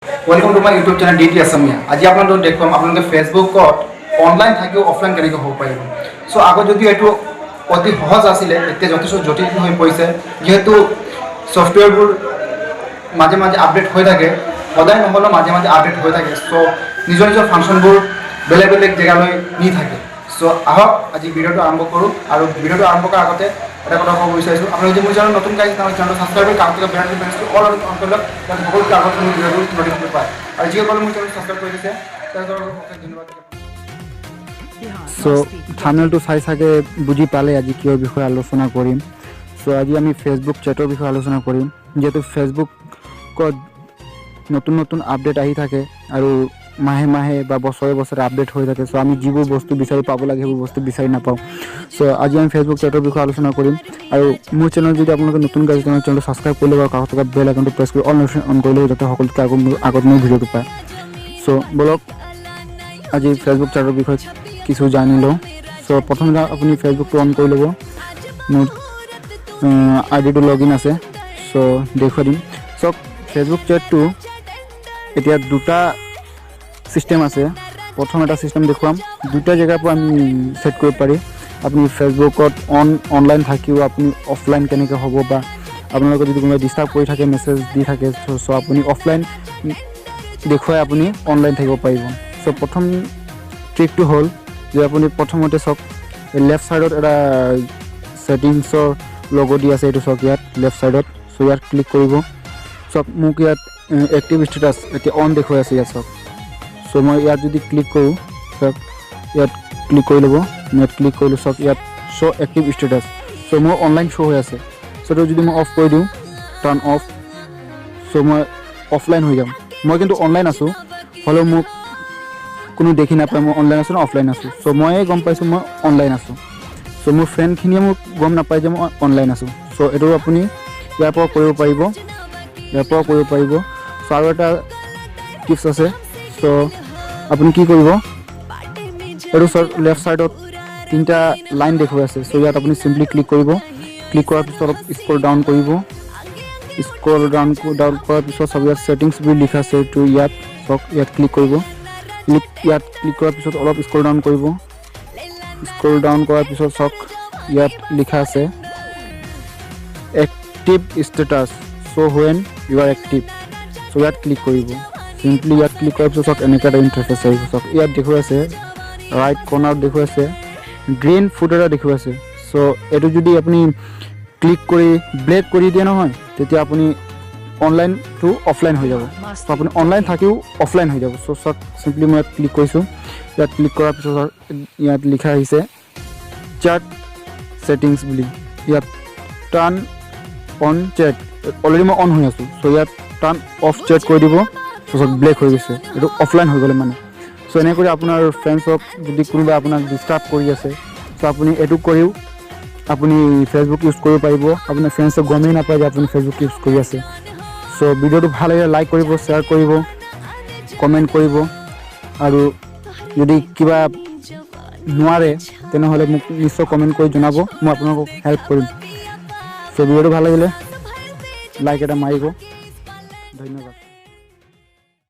Welcome to my YouTube channel D T Asamiya. আজি আপোনালোকক দেখুৱাম আপোনালোকে ফেচবুকত অনলাইন থাকিও অফলাইন কেনেকৈ হ'ব পাৰিব। চ' আগত যদিও এইটো অতি সহজ আছিলে, এতিয়া যথেষ্ট জটিল হৈ পৰিছে, যিহেতু ছফ্টৱেৰবোৰ মাজে মাজে আপডেট হৈ থাকে। সদায় নহ'লেও মাজে মাজে আপডেট হৈ থাকে। চ' নিজৰ নিজৰ ফাংচনবোৰ বেলেগ বেলেগ জেগালৈ নি থাকে। চ' আহক, আজি ভিডিঅ'টো আৰম্ভ কৰোঁ। আৰু ভিডিঅ'টো আৰম্ভ কৰাৰ আগতে এটা কথা ক'ব বিচাৰিছোঁ, আপোনালোকে যদি মোৰ চেনেল নতুন আহিছে, তেনেহ'লে চেনেলটো ছাবস্ক্ৰাইব কৰি কাষত থকা বেল প্ৰেছ অল অন কৰি লওক, যাতে সকলোতকৈ আগত মোৰ ভিডিঅ'টো নটিফিকেশ্যন পায়। আৰু যিসকলে মোৰ চেনেলটো ছাবস্ক্ৰাইব কৰি দিছে, তেওঁলোকক অশেষ ধন্যবাদ। চ' থাম্বনেইলটো চাই চাগে বুজি পালে আজি কিহৰ বিষয়ে আলোচনা কৰিম। চ' আজি আমি ফেচবুক চেটৰ বিষয়ে আলোচনা কৰিম। যিহেতু ফেচবুকত নতুন নতুন আপডেট আহি থাকে আৰু মাহে মাহে বা বছৰে বছৰে আপডেট হৈ থাকে, চ' আমি যিবোৰ বস্তু বিচাৰি পাব লাগে, সেইবোৰ বস্তু বিচাৰি নাপাওঁ। চ' আজি আমি ফেচবুক চেটৰ বিষয়ে আলোচনা কৰিম। আৰু মোৰ চেনেল যদি আপোনালোকে নতুনকৈ আহিছে, তেনেহ'লে চেনেলটো ছাবস্ক্ৰাইব কৰি ল'ব আৰু কাষত থকা বেল আইকনটো প্ৰেছ কৰি অল নটিফিকেশ্যন অন কৰি ল'ব, যাতে সকলোতকৈ আগত মোৰ ভিডিঅ'টো পায়। চ' ব'লক, আজি ফেচবুক চেটৰ বিষয়ে কিছু জানি লওঁ। চ' প্ৰথমতে আপুনি ফেচবুকটো অন কৰি ল'ব। মোৰ আই ডিটো লগ ইন আছে, চ' দেখুৱাই দিম। চ' ফেচবুক চেটটো এতিয়া দুটা ছিষ্টেম আছে। প্ৰথম এটা ছিষ্টেম দেখুৱাম। দুটা জেগাৰ পৰা আমি ছেট কৰিব পাৰি। আপুনি ফেচবুকত অনলাইন থাকিও আপুনি অফলাইন কেনেকৈ হ'ব বা আপোনালোকে যদি কোনোবাই ডিষ্টাৰ্ব কৰি থাকে, মেছেজ দি থাকে, চ' আপুনি অফলাইন দেখুৱাই আপুনি অনলাইন থাকিব পাৰিব। চ' প্ৰথম ট্ৰিকটো হ'ল যে আপুনি প্ৰথমতে চাওক, লেফ্ট ছাইডত এটা ছেটিংছৰ লগো দি আছে, এইটো চাওক ইয়াত লেফ্ট ছাইডত। চ' ইয়াত ক্লিক কৰিব। চাওক, মোক ইয়াত এক্টিভ ষ্টেটাছ এতিয়া অন দেখুৱাই আছে ইয়াত চাওক। চ' মই ইয়াত যদি ক্লিক কৰোঁ, চাওক, ইয়াত ক্লিক কৰি ল'ব। মই ইয়াত ক্লিক কৰিলোঁ। চাওক, ইয়াত শ্ব' এক্টিভ ষ্টেটাছ। চ' মোৰ অনলাইন শ্ব' হৈ আছে। চ' এইটো যদি মই অফ কৰি দিওঁ, টাৰ্ণ অফ, চ' মই অফলাইন হৈ যাম। মই কিন্তু অনলাইন আছোঁ, হ'লেও মোক কোনো দেখি নাপায় মই অনলাইন আছোঁ নে অফলাইন আছোঁ। চ' ময়ে গম পাইছোঁ মই অনলাইন আছোঁ। চ' মোৰ ফ্ৰেণ্ডখিনিয়ে মোক গম নাপায় যে মই অনলাইন আছোঁ। চ' এইটো আপুনি ইয়াৰ পৰা কৰিব পাৰিব, ইয়াৰ পৰাও কৰিব পাৰিব। চ' আৰু এটা টিপছ আছে। চ' আপুনি কি কৰিব, এইটো লেফ্ট ছাইডত তিনিটা লাইন দেখুৱাই আছে। চ' ইয়াত আপুনি চিম্পলি ক্লিক কৰিব। ক্লিক কৰাৰ পিছত অলপ স্ক্ৰল ডাউন কৰিব। স্ক্ৰল ডাউন ডাউন কৰাৰ পিছত চাব, ইয়াত ছেটিংছ বুলি লিখা আছে। এইটো ইয়াত চাওক, ইয়াত ক্লিক কৰিব। ইয়াত ক্লিক কৰাৰ পিছত অলপ স্ক্ৰল ডাউন কৰিব। স্ক্ৰল ডাউন কৰাৰ পিছত চাওক, ইয়াত লিখা আছে "Active status show when you are active"। So ইয়াত ক্লিক কৰিব চিম্পলি। ইয়াত ক্লিক কৰাৰ পিছত চাওক, এনেকুৱা এটা ইণ্টাৰফেচ আহিব। চাওক, ইয়াত দেখুৱাইছে, ৰাইট কৰ্ণাৰত দেখুৱাইছে, গ্ৰীণ ফুট এটা দেখুৱাইছে। চ' এইটো যদি আপুনি ক্লিক কৰি ব্লেক কৰি দিয়ে নহয়, তেতিয়া আপুনি অনলাইনটো অফলাইন হৈ যাব। চ' আপুনি অনলাইন থাকিও অফলাইন হৈ যাব। চ' চাওক, চিম্পলি মই ইয়াত ক্লিক কৰিছোঁ। ইয়াত ক্লিক কৰাৰ পিছত ইয়াত লিখা আহিছে চেট ছেটিংছ বুলি। ইয়াত টাৰ্ণ অন চেট, অলৰেডি মই অন হৈ আছোঁ। চ' ইয়াত টাৰ্ণ অফ চেট কৰি দিব। চ' চাওক, ব্লেক হৈ গৈছে, এইটো অফলাইন হৈ গ'লে মানে। চ' এনে কৰি আপোনাৰ ফ্ৰেণ্ডছক যদি কোনোবাই আপোনাক ডিষ্টাৰ্ব কৰি আছে, চ' আপুনি এইটো কৰিও আপুনি ফেচবুক ইউজ কৰিব পাৰিব। আপোনাৰ ফ্ৰেণ্ডছে গমেই নাপায় যে আপুনি ফেচবুক ইউজ কৰি আছে। চ' ভিডিঅ'টো ভাল লাগিলে লাইক কৰিব, শ্বেয়াৰ কৰিব, কমেণ্ট কৰিব আৰু যদি কিবা নোৱাৰে, তেনেহ'লে মোক নিশ্চয় কমেণ্ট কৰি জনাব, মই আপোনালোকক হেল্প কৰিম। চ' ভিডিঅ'টো ভাল লাগিলে লাইক এটা মাৰিব। ধন্যবাদ।